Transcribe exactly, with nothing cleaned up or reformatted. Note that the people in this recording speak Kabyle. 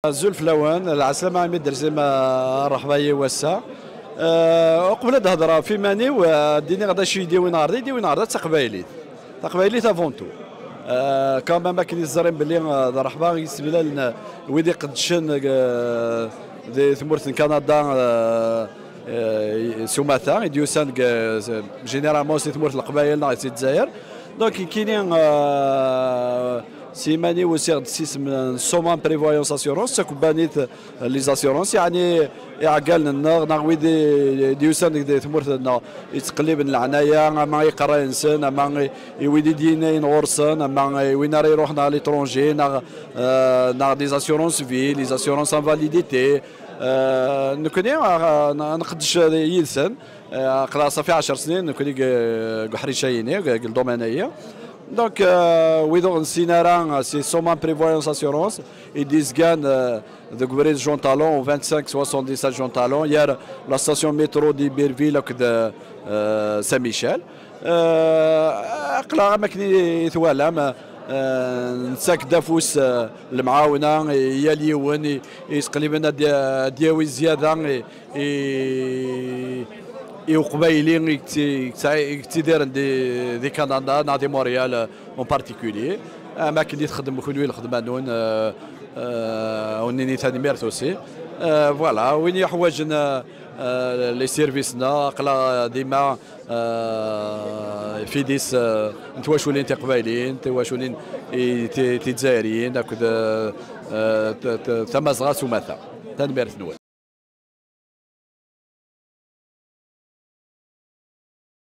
Azul fell-awen, lɛeslama imi d-tersim, eh, rreḥba-yi wass-a. Eh, uqbel ad d-hedreɣ ɣef iman-iw, eh, ad d-iniɣ d acu i d-yewwin ɣer da, i d-yewwin ɣer da d taqbaylit. Taqbaylit avant tout. Eh, quand même akken i teẓrim belli, eh, d rreḥba i yesemlalen, eh, wid iqeddcen, eh, di tmurt n Kanada, eh, eh, s umata, i d-yusan deg, eh, généralement si tmurt n Leqbayel neɣ si Dzayer. Donc, nekkini, eh, s iman-iw usiɣ-d s isem n Soman Prévoyance Assurance, d takebbanit n les assurances, yeɛni iɛeggalen-nneɣ, neɣ wid i d-yusan deg tmurt-nneɣ, yettqelliben leɛnaya, ama i iqerray-nsen, ama i, i wid i d-yennayen ɣur-sen, ama i win ara iruḥen à l'étranger, neɣ, eh, neɣ des assurances vie, les assurances invalidité. Eh, nekkni, eh, n-, nqeddec yid-sen. Eh, aql-aɣ safi ɛecr snin nekkni deg, deg uḥric-ayi-nni, deg, deg ldomaine-ayi. Donc, eh, wid ur nessin ara, c'est Soman Prévoyance Assurance, i d-izgan, eh, deg ubrid Jean Talon, au vingt-cinq soixante-dix-sept Jean Talon, yer la station métro d'Iberville akked, eh, Saint-Michel. Eh, aql-aɣ am akken i, i twalam, eh, nettak-d afus, eh, lemɛawna i yal yiwen i, i yesqliben ad d-, ad d-yawi zzyada i, i, i uqbayli i yetti-, i yettidiren di, di Kanada neɣ di Montréal, eh, en particulier. Am akken i txeddmem kunwi lxedma-nwen, eh, eh, ur nini tanemmirt aussi. Eh, voilà, win yeḥwaǧen, eh, eh, les services-nneɣ, aql-aɣ dima, eh, fidis, eh, n twaculin tiqbayliyin, tiwaculin i ti-, tidzayriyin akked, eh, eh, t-, t-, tamazɣa s umata. Tanemmirt-nwen.